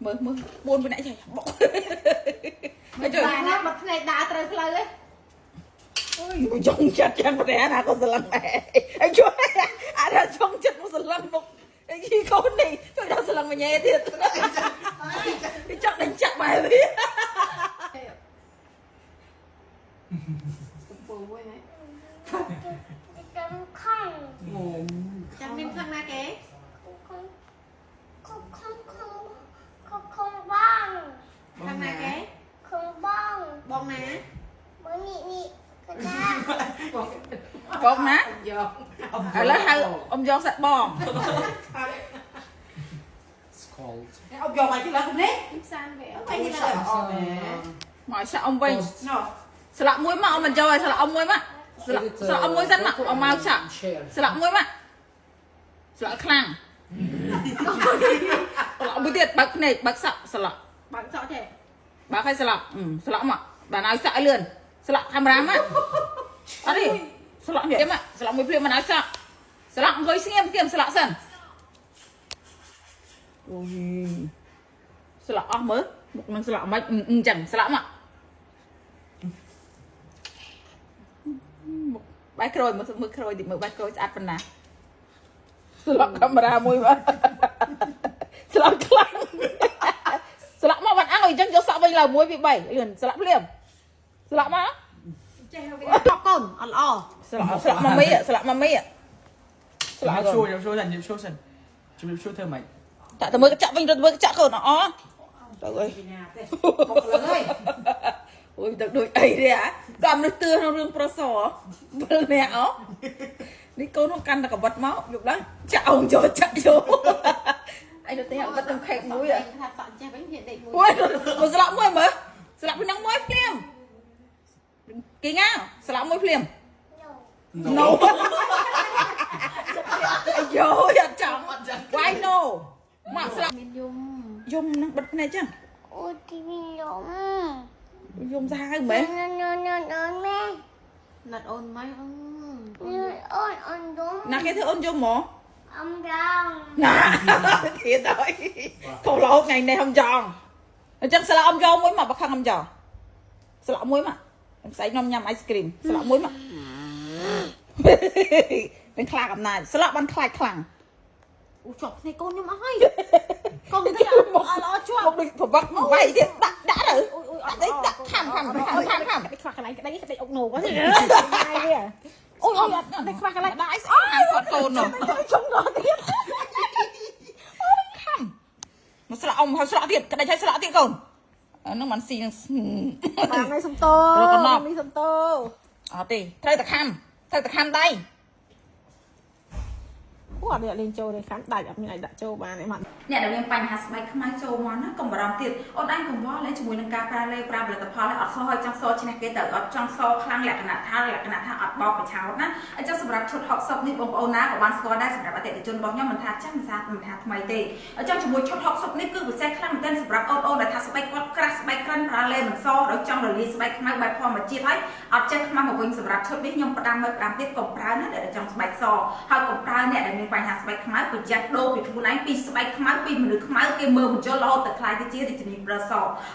មើលមើល4ពីអ្នកចៃបុក មិនបានណាបាត់ភ្នែកដើរត្រូវផ្លូវឯង អូយចង់ចិត្តយ៉ាងប្រែណាក៏ស្រឡឹងដែរអីជួយអាថាចង់ចិត្តមកស្រឡឹងមកអីកូននេះជួយដល់ស្រឡឹងមួយញ៉ែទៀតគេចង់ដេញចាក់បែបនេះ ពូវិញហ៎ ចាំខំ ចាំមានខាងណាគេ ខំខំខំខំខំខំបង ខាងណាគេ ខំបង បងណា បងនេះនេះកដា បងណា យក ឥឡូវហៅអ៊ំយកសាក់បង It's cold. អបយកមកទីឡាគុំនេះ សានវា អីឡាអបមែ មកសាក់អ៊ំវិញ ណោ ស្លាក់មួយមកអ៊ំមិនយកឲ្យស្លាក់អ៊ំមួយមកស្លាក់ស្លាក់អ៊ំមួយសិនមកអ៊ំមកសាក់ Share. ស្លាក់មួយមកស្លាក់ខ្លាំងស្លាក់មួយទៀតបើកភ្នែកបើកសក់ស្លាក់ បើកសក់ចេះ បើកឲ្យស្លាក់ស្លាក់មកបានឲ្យសក់ឲ្យលឿនស្លាក់កាមេរ៉ាមកអត់ទេស្លាក់នេះមកស្លាក់មួយភ្លាមមិនឲ្យសក់ស្លាក់អង្គុយស្ងៀមទៀតស្លាក់សិនអូយស្លាក់អស់មើលមុខនឹងស្លាក់មិនអញ្ចឹងស្លាក់មកមុខបែកក្រួយមើលមើលក្រួយតិចមើលបែកក្រួយស្អាតប៉ុណ្ណាស្លាក់កាមេរ៉ាមួយមកស្លាក់ខ្លាំង ស្លាក់មកបាត់អាំងអញ្ចឹងយកសក់វិញឡើយ1 2 3លឿនស្លាក់ភ្លាមស្លាក់មក ចេះវាអត់កូនអត់ល្អ ស្លាក់ស្លាក់ម៉ាមីស្លាក់ម៉ាមីស្លាក់ ជំរាបសួរជំរាបសួរសិនជំរាបសួរសិនជំរាបសួរធ្វើម៉េច តាទៅមើលកញ្ចក់វិញរត់មើលកញ្ចក់កូនអទៅអើយ ពីណាទេមកលឹងហើយ អូយទៅដូចអីទេអាក៏មនុស្សទឿក្នុងរឿងប្រសវិលអ្នកអនេះកូននោះកាន់តែកបិតមកយប់ឡើងចាក់អងយកចាក់យកអីទៅទេបិទក្នុងខេកមួយ ថាសក់ចេះវិញហ៊ានដេកមួយ អូយមកស្លាក់មួយមើលស្លាក់ពីនឹងមួយភ្លាមគេងស្លាក់មួយភ្លាម No. No. អាយ៉ូយអត់ចង់ Why no មកស្លាប់ មានយំ យំនឹងបិទភ្នែកចឹង អូទីមីលំ យំសាហាវមែន ណណណណម៉ែ ណាត់អូនម៉ែអឺ អូនអូនដុំ ណាគេធ្វើអូនយំហ្មង អំដង ណាទៀតហើយកុំលោថ្ងៃនេះអំចង់អញ្ចឹងស្លាប់អំយកមួយមកបខឹងអំយកស្លាប់មួយមកស្អែកនំញ៉ាំអៃស្គ្រីមស្លាប់មួយមកនឹងខ្លាចអំណាចស្លាប់បានខ្លាចខ្លាំង អូជាប់ភ្នែកកូនខ្ញុំអស់ហើយកូនទៅអត់ល្អជាប់ មកដូចប្រវត្តិមកវាយទៀតដាក់ដាក់ទៅ អូយអូយ ដាក់ទៅដាក់ខាំខាំខាំខាំខាំ ខ្វះកន្លែងក្តីក្តីអុកណូគាត់វា អូយអូយអត់ តែខ្វះកន្លែង ដាក់អីស្អប់គាត់កូននោះ ចង់ដល់ទៀត អូយខំមកស្លាក់អ៊ំហើយស្លាក់ទៀតក្តិចហើយស្លាក់ទៀតកូនអានោះមិនស៊ីនឹង បានហើយសំតោ រកកណ្ដប់ នេះសំតោ អត់ទេត្រូវតែខំត្រូវតែខំដៃ អូអត់អ្នកលេងចូលទេខាងដាច់អត់មានអាចដាក់ចូលបានទេម៉ាត់ អ្នកដែលមានបញ្ហាស្បែកខ្មៅចូលមកណាកុំបារម្ភទៀតអូនឯងកង្វល់លេជាមួយនឹងការប្រើលេប្រើផលិតផលហើយអត់សហើយចង់សឈ្នះគេទៅអត់ចង់សខ្លាំងលក្ខណៈថាលក្ខណៈថាអត់បោកបញ្ឆោតណាអញ្ចឹងសម្រាប់ឈុត60នេះបងប្អូនណាក៏បានស្គាល់ដែរសម្រាប់អតិថិជនរបស់ខ្ញុំមិនថាចាស់មិនថាមិនថាថ្មីទេអញ្ចឹងជាមួយឈុត60នេះគឺពិសេសខ្លាំងមែនទែនសម្រាប់អូនអូនដែលថាស្បែកគាត់ក្រាស់ស្បែកក្រិនប្រើលេមិនសដោយចង់រលាយស្បែកខ្មៅបែបធម្មជាតិហើយអត់ចេះខ្មៅមកវិញសម្រាប់ឈុតនេះខ្ញុំផ្ដាំឲ្យផ្ដាំទៀតកុំប្រើណាដែលចង់ស្បែកសហើយកុំប្រើអ្នកដែលមានបញ្ហាស្បែកខ្មៅប្រយ័ត្នដូរពីខ្លួនឯងពីស្បែកខ្មៅពីមនុស្សខ្មៅគេមើលមិនយល់រហូតទៅខ្លាយទៅជារាជនីប្រស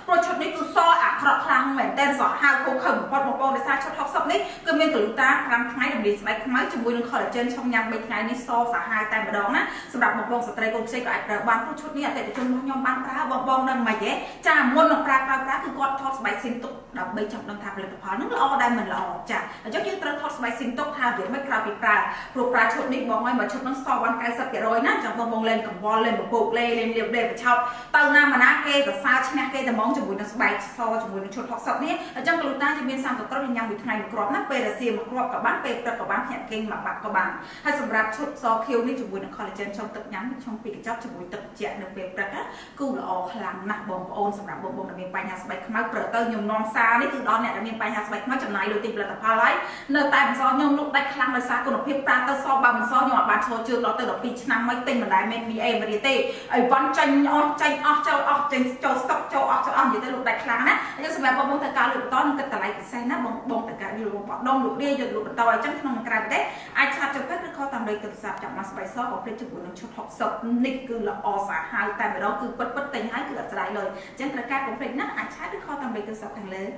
ព្រោះឈុតនេះគឺសអាក្រក់ខ្លាំងមែនទែនសហាវខូខើបំផុតបងប្អូនដោយសារឈុត60នេះគឺមានក្លូតា5ថ្ងៃរំលាយស្បែកខ្មៅជាមួយនឹង collagen ឆុងញ៉ាំ3ថ្ងៃនេះសសាហាវតែម្ដងណាសម្រាប់បងប្អូនស្ត្រីកូនខ្ចីក៏អាចប្រើបានព្រោះឈុតនេះអតិថិជនរបស់ខ្ញុំបានប្រើបងបងដឹងមិនហ៎ចាមុននឹងប្រើក្រោយប្រើគឺគាត់ថតស្បែកស៊ីមទុកដើម្បីចង់ដឹងថាផលិតផលហ្នឹងល្អដែរមិនល្អចាអញ្ចឹងយើងត្រូវថតស្បែកស៊ីមទុកថាវាមិនក្រោយពីប្រើព្រោះប្រើឈុតនេះបងឲ្យមកឈុតហ្នឹងសបាន90%ណាចឹងបងបងលេងកង្វល់លេងពពកលេងលេងលៀបលេងបញ្ឆោតទៅណាមកណាគេសរសើរឈ្នះគេតែហ្មងជាមួយនឹងស្បែកសជាមួយនឹងឈុត60នេះអញ្ចឹងក្លូតាជាមាន30គ្រាប់ញ៉ាំមួយថ្ងៃមួយគ្រាប់ណាពេលរសៀលមួយគ្រាប់ក៏បានពេលព្រឹកក៏បានភ្ញាក់គេងមួយបាក់ក៏បានហើយសម្រាប់ឈុតសខៀវនេះជាមួយនឹង collagen ឆុងទឹកញ៉ាំឆុងពីរកញ្ចប់ជាមួយទឹកត្រជាក់នៅពេលព្រឹកណាគឺល្អខ្លាំងណាស់បងប្អូនសម្រាប់បងប្អូនដែលមានបញ្ហាស្បែកខ្មៅព្រឹកទៅខ្ញុំនាំសារនេះគឺដល់អ្នកដែលមានបញ្ហាស្បែកខ្មៅចំណាយលុយទិញផលិតផលហើយនៅតែមិនសខ្ញុំលក់ដាច់ខ្លាំងដោយសារគុណភាពប្រើទៅសបើមិនសខ្ញុំអត់បានឈរជើងដល់ទៅ12ឆ្នាំមកទិញមិនដែលមាន BA មករៀនទេអីវ៉ាន់ចាញ់អស់ចាញ់អស់ចូលអស់ចេញចូលស្តុកចូលអស់ចូលអស់និយាយទៅលក់ដាច់ខ្លាំងណាអញ្ចឹងសម្រាប់បងប្អូនត្រូវការលក់បន្តនឹងគិតតម្លៃពិសេសណាបងបងត្រូវការលក់បដុំលក់រាយយកលក់បន្តអញ្ចឹងក្នុងក្រៅប្រទេសអាចឆាតចូលពេទ្យឬខលតាមលេខទូរស័ព្ទចាំមកស្បែកសក៏ភ្លេចជាមួយនឹងឈុត60នេះគឺល្អសាហាវតែម្ដងគឺពិតពិតទិញហើយគឺអត់ស្ដាយ លុយអញ្ចឹងត្រូវការកុំភ្លេចណាអាច chat ឬ call តាមលេខទូរស័ព្ទខាងលើ។